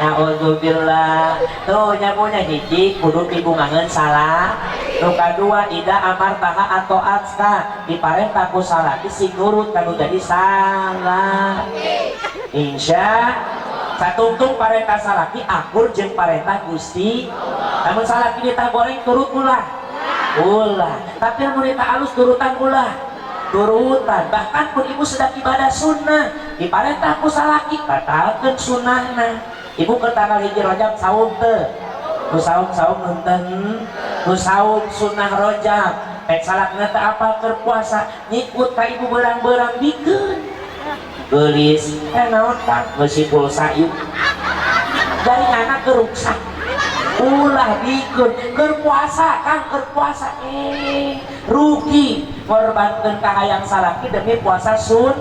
Naudzubillah. Tuh nyamunya hiji kudu tibungangeun salah. Nu kadua ida amartaha atau atska diparentah ku salaki sing nurut kanu jadi salah. Insya satungtung parentah salaki akur jeung parentah Gusti. Lamun salaki ditah goreng turut ulah. Ulah. Tapi lamun ditah alus turutan ulah. Turutan. Bahkan pun ibu sedang ibadah sunnah diparentah ku salaki batalkeun sunnahna. Ibu ke tanggal 1 Rajab saum teu? Nu saum-saum henteu. Nu saum sunnah Rajab. Pek salakna teu apal keur puasa, nyikut ka ibu beurang-beurang bikeun. Geulis, naon Kang? Ngeusi pulsa ieu. Jaringanna keur ruksak. Ulah bikeun keur puasa Kang, keur puasa rugi ngorbankeun kahayang salaki demi puasa sun.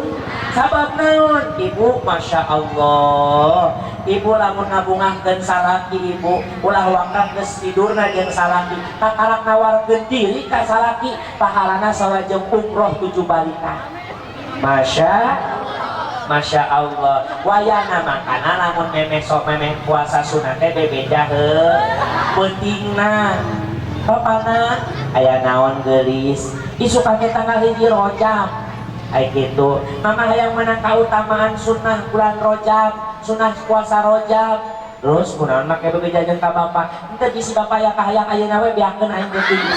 Sabab naon? Ibu Masya Allah, ibu lamun ngabungahkeun salaki ibu ulah wakaf geus tidurna jeung salaki, kakarak nawarkeun diri ka salaki, pahalana sawajeng umroh 7 balikan. Masya Allah. Wayana makana lamun memeh sok memeh puasa sunah teh bebeja heuh peutingna. Bapana aya naon geulis isukan teh tanggal 1 Rajab. Ai kitu mama hayang menang kautamaan sunnah bulan Rajab, sunnah puasa Rajab. Terus kunaon make bebeja jeung ka bapa? Henteu bisi bapa ya kahayang ayeuna we beakeun aing jeung ibu.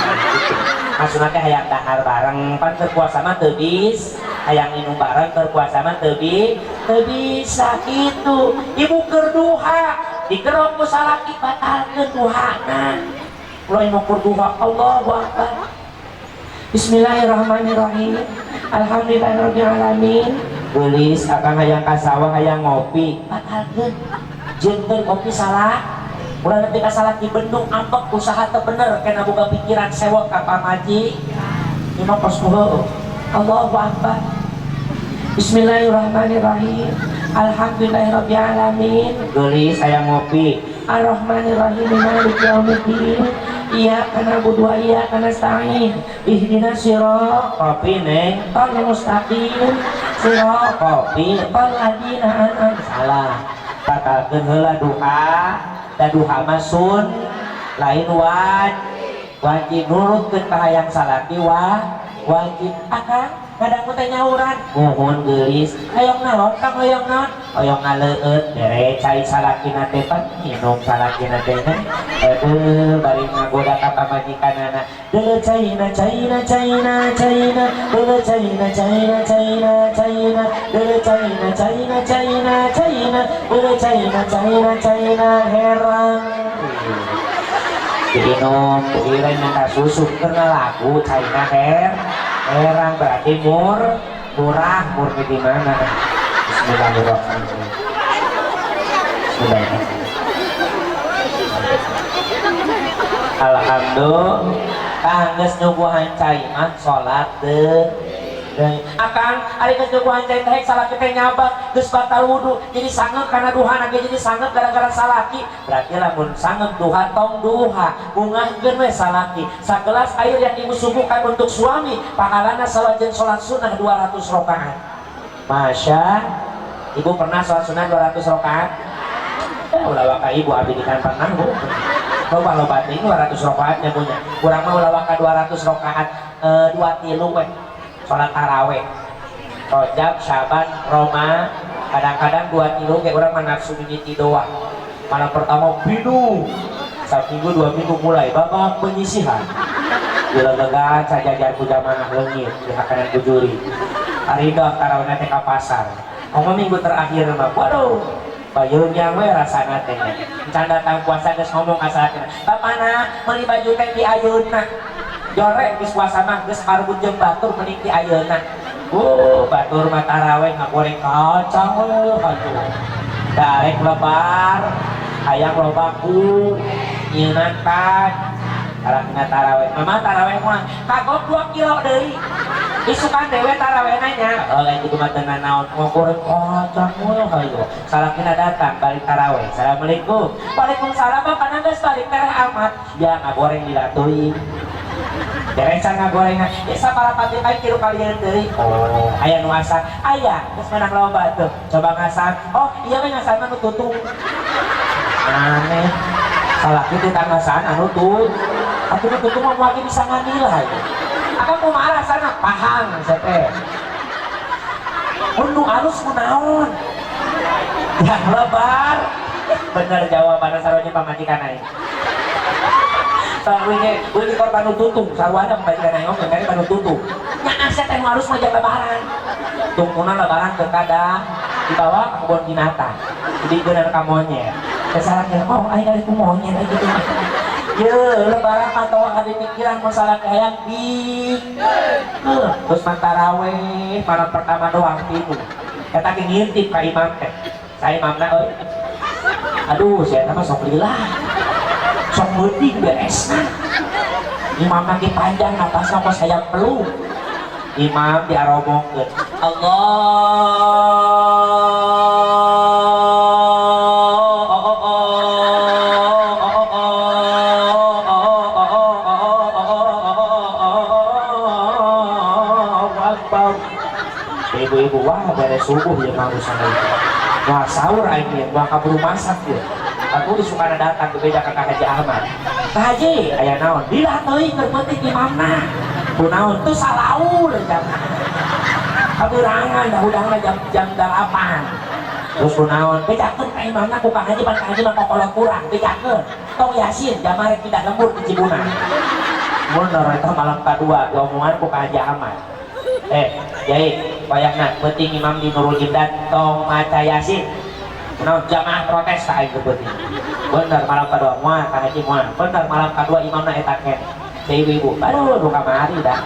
Maksudna teh hayang dahar bareng, pan keur puasa mah teu bisa, hayang minum bareng keur puasa mah teu bisa kitu. Ibu keur duha, digerok ku salaki batalkeun duhana. Ulah ibu keur duha, Allahu Akbar. Bismillahirrahmanirrahim. Alhamdulillahirabbil alamin. Geulis akang hayang ka sawah hayang ngopi, batalkeun. Jeung kopi salah. Urang nepi ka salaki bendung ambek usaha teu bener kena boga pikiran sewot ka pamaji. Ieu mah kos heueuh. Allahu Akbar. Bismillahirrahmanirrahim. Alhamdulillahirabbil alamin. Geulis hayang ngopi. Arrahmanirrahim. Maliki yaumiddin. Iyyaka na'budu wa iyyaka nasta'in. Ihdinas siratal kopi neng mustaqim. Siratal kopi ladina an'am salah. Batalkeun heula duha, da duha mah sun lain wajib nurutkeun ka hayang salaki wajib. Akang kadang teh nyauran muhun geulis hayang naon kang hayang naon hayang ngaleueut bere cai salakina teh pan minum salakina teh aduh bari ngagoda ka pamajikanana deuleu caina caina caina caina deuleu caina caina caina caina deuleu caina caina caina caina deuleu caina caina caina herang diinum kuiren minta susu karena lagu caina herang berarti murah murni di mana. Bismillahirrahmanirrahim. Bismillahirrahmanirrahim. Alhamdulillah geus nyuguhan cai mah salat deui. Akang ari geus nyuguhan cai teh salaki teh nyabak geus batal wudu jadi sangeuk kana duhana ge jadi sangeuk gara-gara salaki. Berarti lamun sangeuk duha tong duha bungahkeun we salaki. Sagelas air yang ibu suguhkan untuk suami pahalana sawajen salat sunnah 200 rakaat. Masya, ibu pernah salat sunnah 200 rakaat? Ulah waka ibu abdi kan pernah bu. Loba loba teuing 200 rakaat nya punya. Urang mah ulah waka 200 rakaat 2 tilu we. Salat taraweh. Rajab, Syaban, Roma, kadang-kadang 2 tilu ge urang mah nafsu mimiti doang. Malam pertama pinuh. Saminggu 2 minggu mulai babak penyisihan. Dilegegan sajajar ku jamaah leungit dihakanan ku juri. Aridoh tarawehna teh ka pasar. Ngomong minggu terakhir mah waduh bayeun yang we rasana teh. Can datang puasa geus ngomong ka salakina. Bapana meuli baju teh di ayeuna. Jorek geus puasa mah geus parebut jeung batur mending di ayeuna. Oh, batur mah taraweh ngagoreng kacang we aduh. Darek lebar, hayang loba ku nyieunnan kan. Salakina taraweh. Mama taraweh mah kagok 2 kilo deui. Isukan dewe tarawehna nya. Oh, lain kitu mah teu nanaon ngagoreng kacang we hayo. Salakina datang balik taraweh. Assalamualaikum. Waalaikumsalam bapana geus balik tereh amat. Ya ngagoreng dilatui. Beresan ngagorengna. Ya sapara pati kain tilu kalian deui. Oh, aya nu masak. Aya, geus menang loba tuh. Coba ngasak. Oh, iya we ngasak mah nu tutung. Aneh. Salaki teh ngasaan anu tut. Atuh nu tutung mah moal bisa nganilai. Akang kumaha rasana? Pahang saya teh. Mun nu alus kunaon? Ya lebar. Bener jawabanna sarua pamajikan aing. Sarwine euy korban nu tutung, sarwana pamajikan aing oge mere nu tutung. Nya asa teh nu alus mah jam lebaran. Tungtungna lebaran ke kadang dibawa ke kebun binatang. Digeunan ka monyet. Teh salakina, oh aing ari ku monyet aing kitu. Ye, lebaran mah tong ada pikiran masalah hayang di. Terus mah taraweh malam pertama doang tilu. Eta ge ngintip ka imam teh. Saya imamna euy. Aduh, saya mah sok lila. Sok meuting beresna. Imam ge panjang napasna kos hayang peluh. Imam diaromongkeun. Allah Akbar. Ibu-ibu wah beres subuh ya mau sana itu. Wah sahur aing ieu, wah kaburu masak ieu. Aku disukana datang ke beja ka Haji Ahmad. Ka Haji, aya naon? Dilah teuing keur peuting imamna. Kunaon teu salaur jam. Kaberangan dah hudangna jam 8. Terus kunaon? Bejakeun ka imamna ku Kang Haji pan Kang Haji mah kokolot kurang, bejakeun. Tong Yasin jamare pindah lembur di Cibuna. Mun eta malam kadua diomongan ku Kang Haji Ahmad. Yai, wayahna penting imam di Nurul Imdad tong maca Yasin. Kunaon jamaah protes ka aing peuting. Bener malam kadua moal Kang Haji moal. Bener malam kadua imamna eta keneh. Teh ibu-ibu, aduh nu kamari dah.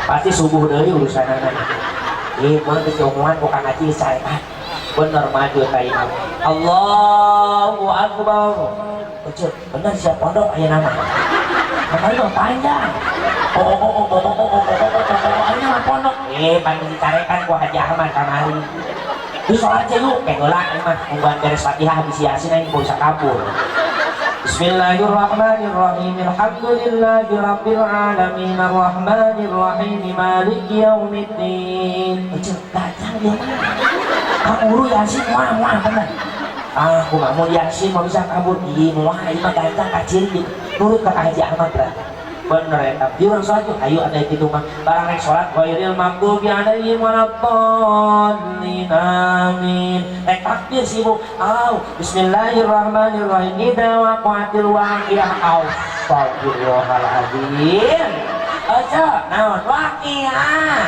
Pasti subuh deui urusanana. Ih, mun geus diomongan ku Kang Haji sae. Bener maju ka imam. Allahu Akbar. Ucup, bener siap pondok aya nama. Kamari mah panjang. Oh, ayeuna mah pondok. Pan dicarekan ku Haji Ahmad kamari. Terus sholat aja yuk, kayak heula aing mah nungguan beres Fatihah habis Yasin aing bisa kabur. Bismillahirrahmanirrahim. Alhamdulillahi rabbil alamin arrahmanir rahim maliki yaumiddin. Ece, gancang dia mah. Kaburu Yasin wah wah bener. Ah, aku nggak mau Yasin mau bisa kabur. Iya, wah, ini mah gancang kacir gitu. Nurut ke Haji Ahmad berarti. Bener ya, tapi orang sholat tuh, ayo ada itu mah. Barang rek sholat, ghairil maghdubi alaihim waladdallin, amin. Rek takbir sibuk. Au, bismillahirrahmanirrahim. Idza waqa'atil waqi'ah. Astagfirullahaladzim. Aja, naon waqi'ah.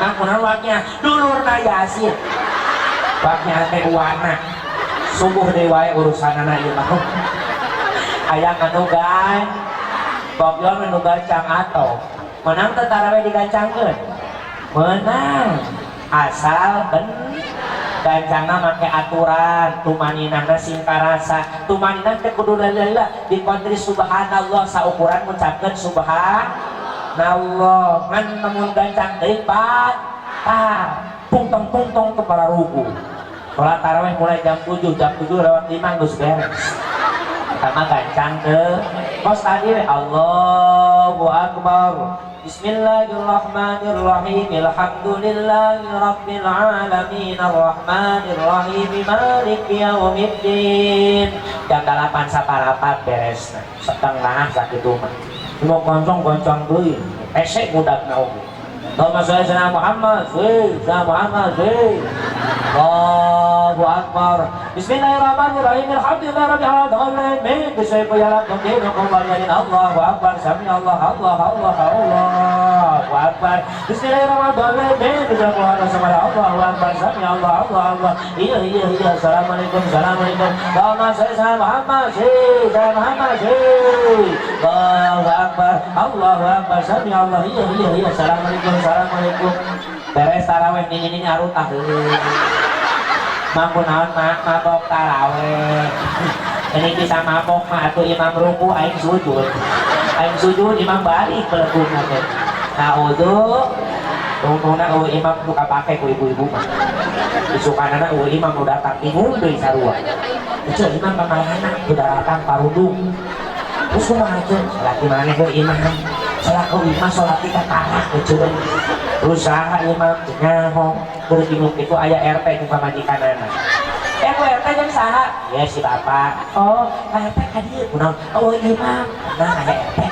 Nah, kunaon waqi'ah? Dulurna Yasin. Waqi'ah teh warna. Subuh deui wae urusanana ieu mah. Aya anu gan Bogor nu gancang atau menang teu taraweh digancangkeun, menang asal ben gancangna make aturan, tumaninahna sing karasa. Tumaninah teh kudu lila dikontri subhanallah saukuran ngucapkeun subhanallah, ngan lamun gancang deui batal, tungtong tungtong ke para ruku. Sholat taraweh mulai jam 7, jam 7 lewat 5 geus beres. Pertama gancang ke kos tadi we, Allahu Akbar. Bismillahirrahmanirrahim. Alhamdulillahi rabbil alamin arrahmanirrahim maliki yaumiddin. Jam 8 saparapat beresna. Setengah sakitu mah. Mau goncong-goncong deui. Esek budakna oge. Allahumma sholli ala Muhammad, sholli Muhammad, sholli. Allahu Akbar. Bismillahirrahmanirrahim. Alhamdulillah rabbil alamin. Bismillahirrahmanirrahim. Dinukum waliyadin. Allahu Akbar. Sami Allah, Allah, Allah, Allahu Akbar. Bismillahirrahmanirrahim. Bismillahirrahmanirrahim. Allahu Akbar. Sami Allah, Allah, Allah. Iya. Assalamualaikum, assalamualaikum. Allahumma sholli ala Muhammad, sholli ala Muhammad, sholli. Allahu Akbar. Allahu Akbar. Sami Allah. Iya. Assalamualaikum, assalamualaikum. Beres taraweh ini arutah. Mampu naon mak mabok taraweh. Ini bisa mabok mah atuh imam ruku aing sujud. Aing sujud imam balik belegungna teh. Naudzu tungtungna eueuh imam nu kapake ku ibu-ibu mah. Isukanana eueuh imam nu datang bingung deui sarua. Ece imam pamalahana nu datang parudung. Terus kumaha teh? Salaki maneh heuh imam. Salaku imam salat kita kalah ece. Terus saha imam nyaho. Terus bingung itu aya RT ku pamajikanana. Eh ku RT jeung saha? Ya si bapak. Oh, Pak RT ka dieu kunaon? Oh imam. Nah aya RT.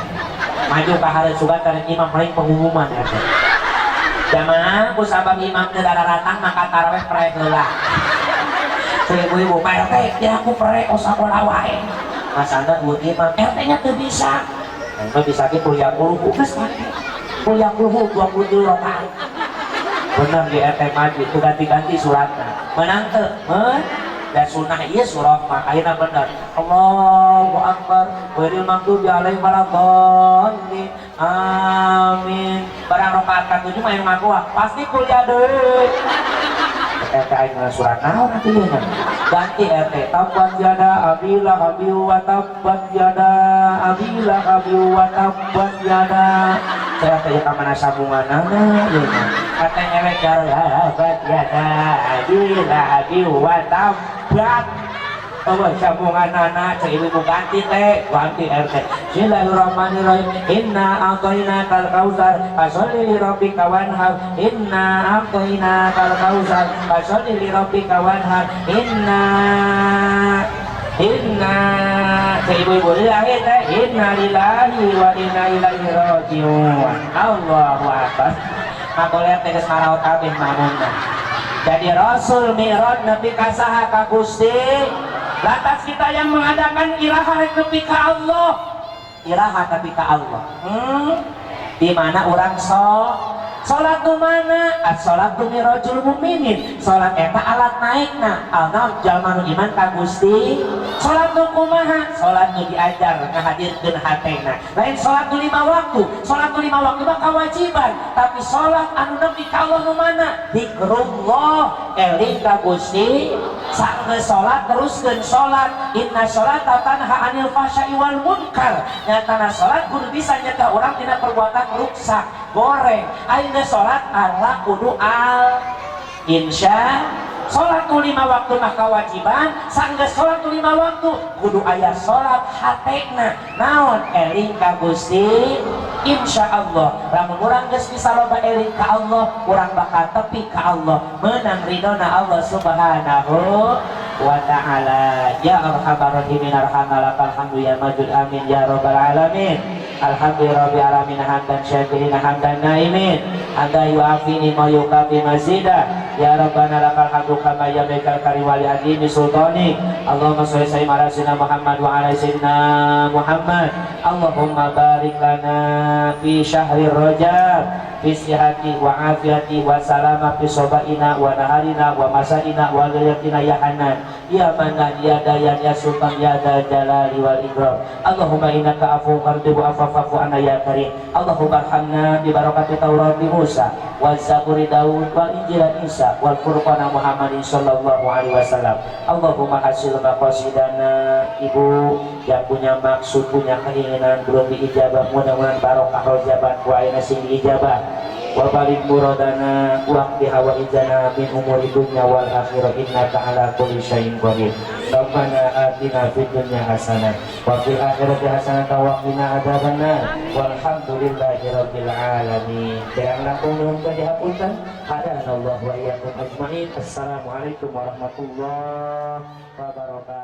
Maju ka hareup sugan teh imam lain pengumuman RT. Jamaah ku sabab imam teu daratang maka taraweh prek heula. Ku ibu-ibu Pak RT, ya aku prek sakola wae. Masana eueuh imam, RT-nya teu bisa. Mah bisa ge kuliah kulhu geus pake. Kuliah kulhu 23 rakaat. Bener di RT maju itu ganti-ganti suratna. Menang teu? Men? Dan sunnah ieu surah mah ayeuna bener. Allahu Akbar. Ghairil maghdubi alaihim waladdallin. Amin. Barang rakaat katujuh mah yang ngaku pasti kuliah deui. RT aing surat naon atuh ieu mah. Ganti RT tabbat yada abi lahabi wa tabbat yada abi lahabi wa tabbat yada. Saya teh ka mana sambunganana ieu mah. Kata ngewek tabbat yada abi lahabi wa tabbat. Oh, sambunganana cek ibu ganti teh, ganti RT. Bismillahirrahmanirrahim. Inna a'tainakal kautsar fasholli li rabbika wanhar. Inna a'tainakal kautsar fasholli li rabbika wanhar. Inna inna cek ibu-ibu lillahi teh inna lillahi wa inna ilaihi rajiun. Allahu akbar. Ngagoler teh geus maraot kabeh mamumna. Jadi Rasul Mi'raj nepi ka saha? Ka Gusti. Lantas kita yang mengadakan iraha rek nepi ka Allah. Iraha nepi ka Allah. Di mana orang so salat nu mana? As-salatu mirajul mukminin. Salat eta alat naikna. Al jalma nu iman ka Gusti. Salat nu kumaha? Salat nu diajar ngahadirkeun hatena. Lain salat nu 5 waktu. Salat nu 5 waktu mah kewajiban, tapi salat anu nepi ka Allah nu mana? Zikrullah, eling ka Gusti. Sanggeus salat teruskeun salat. Inna sholata tanha anil fahsya'i wal munkar. Nyatana salat kudu bisa nyegah urang tina perbuatan ruksak, goreng. Ayeuna salat ala kudu al insya Salat nu 5 waktu mah kewajiban. Sanggeus salat nu 5 waktu, kudu aya salat hatena. Naon? Eling ka Gusti. Insya Allah lamun urang geus bisa loba eling ka Allah, urang bakal tepi ka Allah, menang ridona Allah Subhanahu wa Ta'ala. Ya arhamar rahimin, arhamna, lakal hamdu ya majud, amin ya rabbal alamin. Alhamdulillah rabbil alamin, hamdan syakirin, hamdan naimin, hamdan yuafini ma yukafi mazida. Ya rabbana lakal hamdu kama yanbaghi karim wa li azimi sultani. Allahumma sholli sallim ala sayyidina Muhammad wa ala sayyidina Muhammad. Allahumma barik lana fi syahri Rajab fi sihati wa afiati wa salama fi sobaina wa naharina wa masaina wa ghayratina, ya Hanan, ya Manan, ya Dayan, ya Sultan, ya Dzal Jalali wal Ikram. Allahumma innaka afuwwun tuhibbul afwa fa'fu anna ya Karim. Allahumma arhamna bi barakati Taurati Musa wa Zaburi Daud wal Injil Isa wal Furqana Muhammadin sallallahu alaihi wasallam. Allahumma hasil maqasidana. Ibu yang punya maksud, punya keinginan belum diijabah, mudah-mudahan barokah rojaban ku ayeuna sing diijabah. Wa baligh muradana wa qdi hawaijana min umuri dunya wal akhirah, innaka ala kulli syai'in qadir. Rabbana atina fid dunya hasanah wa fil akhirati hasanah wa qina adzabannar. Walhamdulillahi rabbil alamin. Kirang langkung nuhun dihapunten. Hadanallahu wa iyyakum ajmain. Assalamualaikum warahmatullahi wabarakatuh.